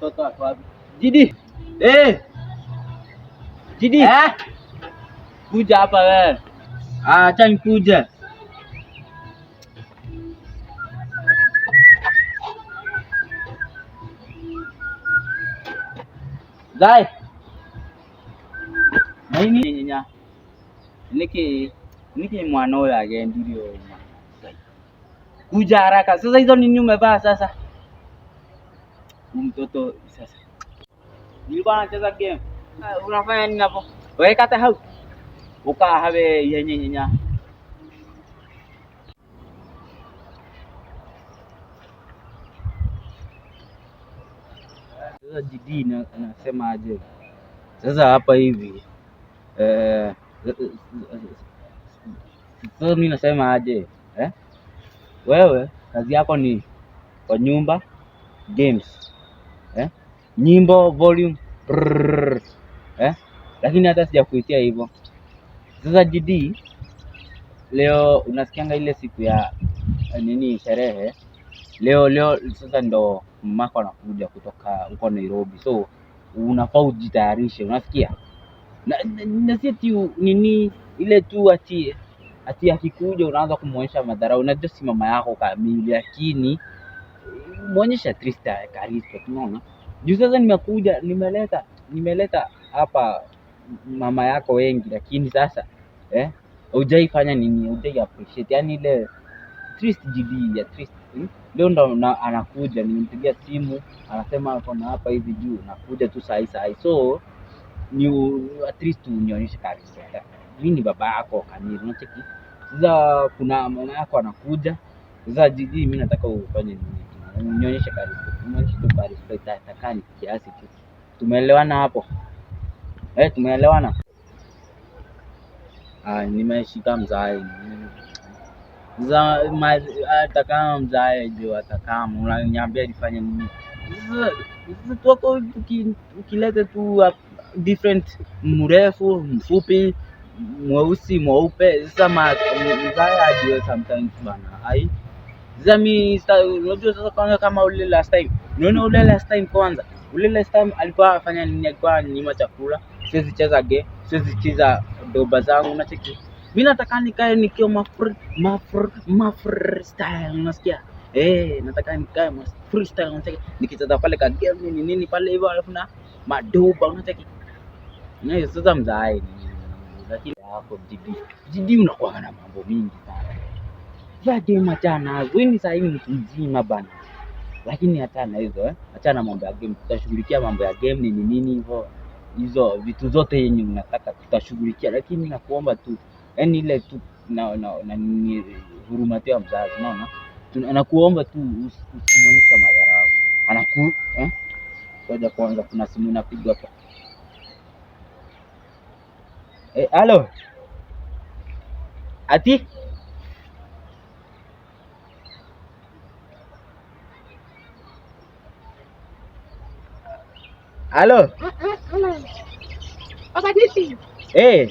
Mtoto ako wapi? Jidi. Eh. Jidi. Eh? Kuja hapa wewe. Ah, acha nikuje. Zai. Nini nyanya? Niki niki mwana huyo agendirio. Kuja haraka. Sasa hizo nini umevaa sasa? Huyu mtoto sasa. Nilikuwa nacheza game. Ah, unafanya nini hapo? Wewe kata hau. Uka habe yenye nyanya. Sasa GD nasema aje? Sasa hapa hivi eh, sasa mimi nasema aje eh? Wewe kazi yako ni kwa nyumba games eh? Nyimbo volume brrrr, eh? Lakini hata sijakuitia hivyo. Sasa GD, leo unasikianga ile siku ya nini sherehe leo leo, sasa ndo mamako anakuja kutoka huko Nairobi, so unafaa ujitayarishe, unasikia? Na si ati nini ile tu ati ati akikuja unaanza kumuonyesha madharau. Unajua si mama yako kamili, lakini muonyeshe at least ka respect, unaona? Juu sasa nimekuja nimeleta hapa mama yako wengi, lakini sasa eh, hujaifanya nini, hujai appreciate yani ile at least GD at least Leo ndo anakuja, nimempigia simu anasema ako na hapa hivi juu, nakuja tu sahi sahi, so ni at least unionyeshe ka respect. Mimi ni baba yako kamili, unacheki? Sasa kuna mama yako anakuja sasa, GD, mimi nataka ufanye nini? Unionyeshe ka respect, unionyeshe tu ka respect, hata ni kiasi tu. Tumeelewana hapo? Eh, tumeelewana? Ah, nimeshika mzae. Sasa hata kama mzae juu, hata kama unaniambia nifanye nini? Sasa tuko ukileta tu different, mrefu, mfupi, mweusi, mweupe. Sasa mzae ajue sometimes bana. Ai. Sasa mi unajua sasa kwanza kama ule last time. Unaona ule last time kwanza. Ule last time alikuwa anafanya nini? Alikuwa ananinyima chakula. Siwezi cheza game, siwezi cheza doba zangu, unacheki? Mimi nataka nikae nikiwa ma freestyle, unasikia? Eh, nataka nikae ma freestyle, unacheki? Nikicheza pale ka game nini nini pale hivyo, alafu na madoba, unacheki? Na hiyo sasa mzae ni lakini hapo GD. GD unakuwa na mambo mingi sana. Sasa game achana nazo. Wewe ni sasa hivi mtu mzima bana. Lakini achana hizo eh. Achana mambo ya game. Tutashughulikia mambo ya game nini nini hivyo. Hizo vitu zote yenye unataka tutashughulikia, lakini nakuomba tu yani ile tu na ni huruma tu ya mzazi, unaona? Nakuomba tu usimuonyeshe madharau. Anaku eh? Ngoja kwanza, kuna simu inapigwa hapa. Eh, halo. Ati? Halo. Papa Disi. Eh.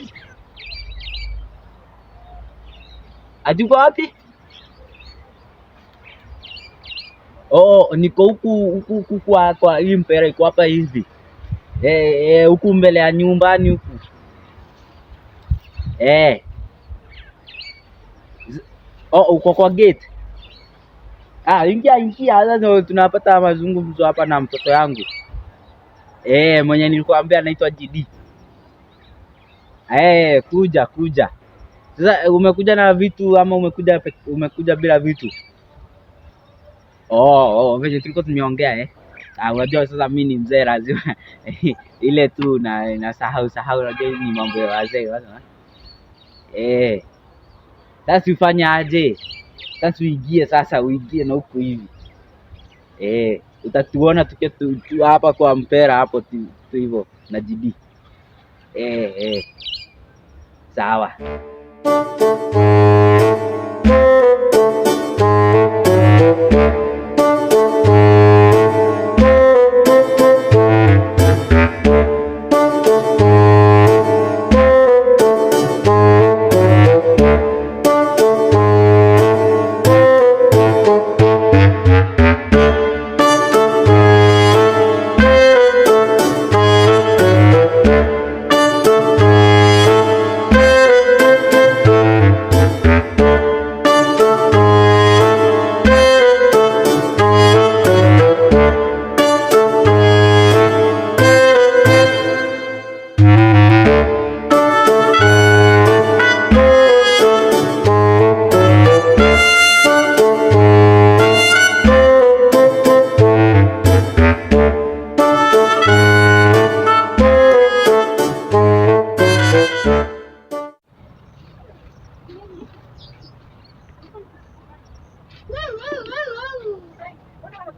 Ati uko wapi? Oh, niko huku huku huku kwa hii mpera iko hapa hivi. Eh, eh, huku mbele ya nyumbani huku. Eh. Oh, uko kwa gate. Ah, ingia ingia, sasa ndio tunapata mazungumzo hapa na mtoto yangu. Eh, mwenye nilikuambia anaitwa GD. Eh, kuja kuja. Sasa umekuja na vitu ama umekuja bila vitu? Oh, oh, venye tulikuwa tumeongea eh. Ah, unajua sasa mimi ni mzee lazima ile tu na sahau sahau, unajua hii ni mambo ya wazee sasa. Eh. Sasa ufanye aje? Sasa uingie sasa, uingie na huku hivi. Eh, utatuona tukiwa tu hapa kwa mpera hapo tu hivyo na GD. Eh, eh. Sawa.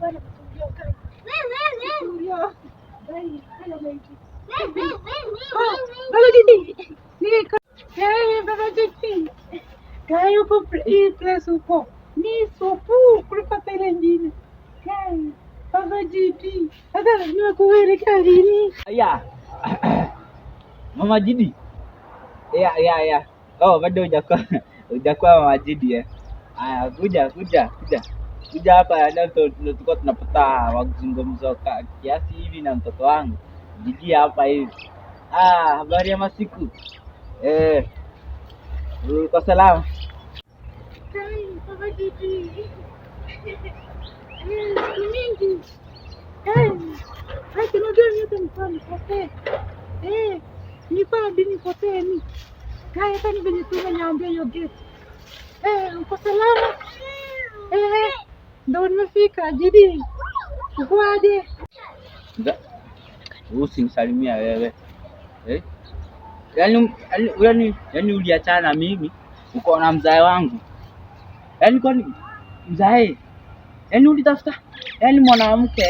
Hapana kutulia kai. Kutulia. Dai, haya maiti. Oh, Baba Didi. Ni eh, Baba Didi. Kai uko hii place uko. Ni supu kuliko hata ile ingine. Kai, Baba Didi. Sasa nimekuelekea lini? Ya. Mama Jidi. Ya. Oh, bado hujakuwa Mama Jidi eh. Aya, kuja kuja kuja. Kuja hapa leo tulikuwa tunapata mazungumzo kiasi hivi na mtoto wangu. Jidi hapa hivi. Ah, habari ya masiku. Eh. Uko salama? Kai, Baba Didi. Eh, siku mingi. Kai, haki unajua mimi hata nilikuwa nipotee. Eh, nilikuwa hadi nipotee ni. Kai, hata ni venye tu umeniambia hiyo gate. Eh, uko salama? Eh, ndo nimefika. Jidi, uko aje? Usinisalimia wewe. Eh? Yaani uliachana na mimi uko na mzae wangu. Yaani kwani mzae? Yaani ulitafuta yaani mwanamke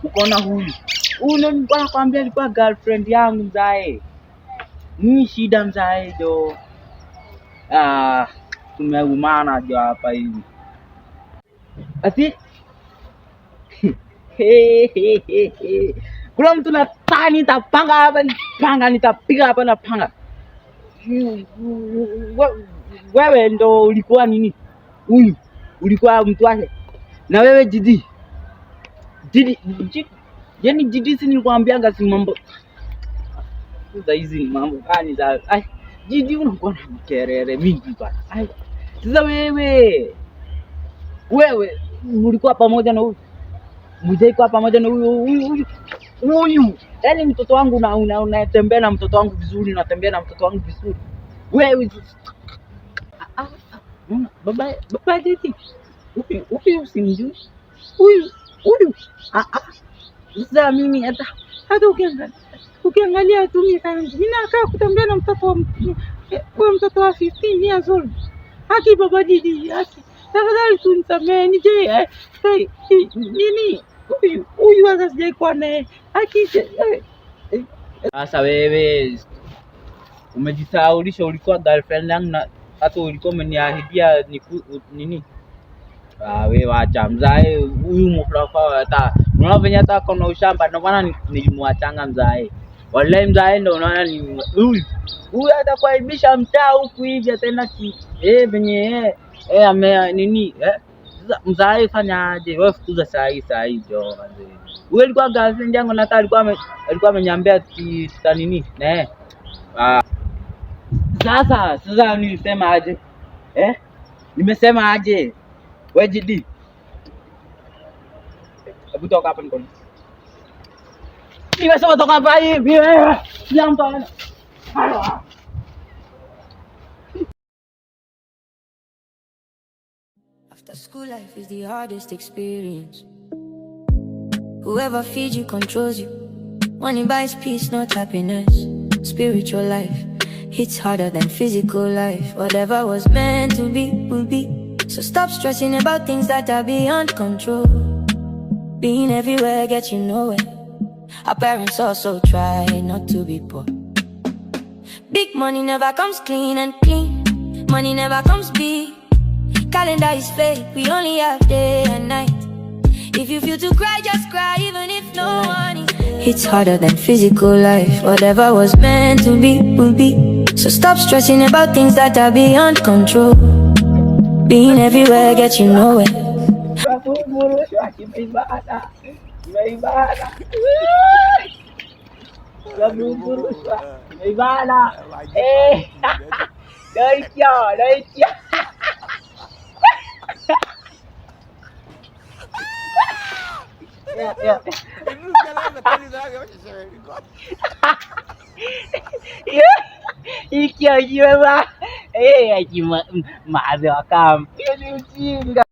uko na huyu. Huyu ndio nilikuwa nakwambia alikuwa girlfriend yangu mzae. Ni shida mzae jo. Ah, tumeumana jo hapa hivi. Ati kuna mtu nataka nitapanga hapa, nipanga nitapiga hapa na panga. Wewe ndo ulikuwa nini? Huyu ulikuwa mtu wake. Na wewe Jidi. Jidi, Jidi, yaani Jidi si nilikwambianga si mambo. Sasa hizi ni mambo gani za ai Jidi unakuwa na makerere mingi bana. Ai sasa wewe ulikuwa pamoja na huyu. Mjaikuwa pamoja na huyu huyu huyu huyu. Yaani mtoto wangu unatembea na mtoto wangu vizuri, unatembea na mtoto wangu vizuri. Wewe baba baba Jidi. Huyu usimjui. Huyu huyu. Ah ah. Sasa mimi hata Hata ukiangalia tu mimi yangu. Mimi nakaa kutembea na mtoto wa huyo mtoto wa 15 years old. Haki Baba Didi, haki. Tafadhali tu nisamehe nije nini huyu huyu hata sijai kuwa naye. Haki eh, Sasa wewe umejisahaulisha, ulikuwa girlfriend yangu na hata ulikuwa umeniahidia nini? Ah, wewe wacha mzae huyu mfurafa hata unaona venye hata kuna ushamba, ndio maana nilimwachanga mzae. Wallahi mzae ndio unaona ni huyu huyu atakuaibisha mtaa huku hivi ataenda ki venye ame nini Sasa mzae fanya aje? Wewe fukuza saa hii saa hii jo manze. Huyu alikuwa girlfriend yangu na hata alikuwa ameniambia tuta nini? Ne. Ah. Sasa nilisema aje? Eh? Nimesema aje? Wewe Jidi. Hebu toka hapa niko. Nimesema toka hapa hivi. Kila mtu aone. After school life is the hardest experience. Whoever feeds you controls you. Money buys peace, not happiness. Spiritual life hits harder than physical life. Whatever was meant to be, will be. So stop stressing about things that are beyond control. Being everywhere gets you nowhere. Our parents also try not to be poor. Big money never comes clean and clean. Money never comes big. Calendar is fake, we only have day and night. If you feel to cry, just cry, even if no one is there. It's harder than physical life. Whatever was meant to be, will be. So stop stressing about things that are beyond control. Being everywhere gets you nowhere. Kimeibana. Eh. Ndio ndio. Yeah. Ikio jiwe ba. Eh, aji maadhi wakam. Hiyo ni ujinga.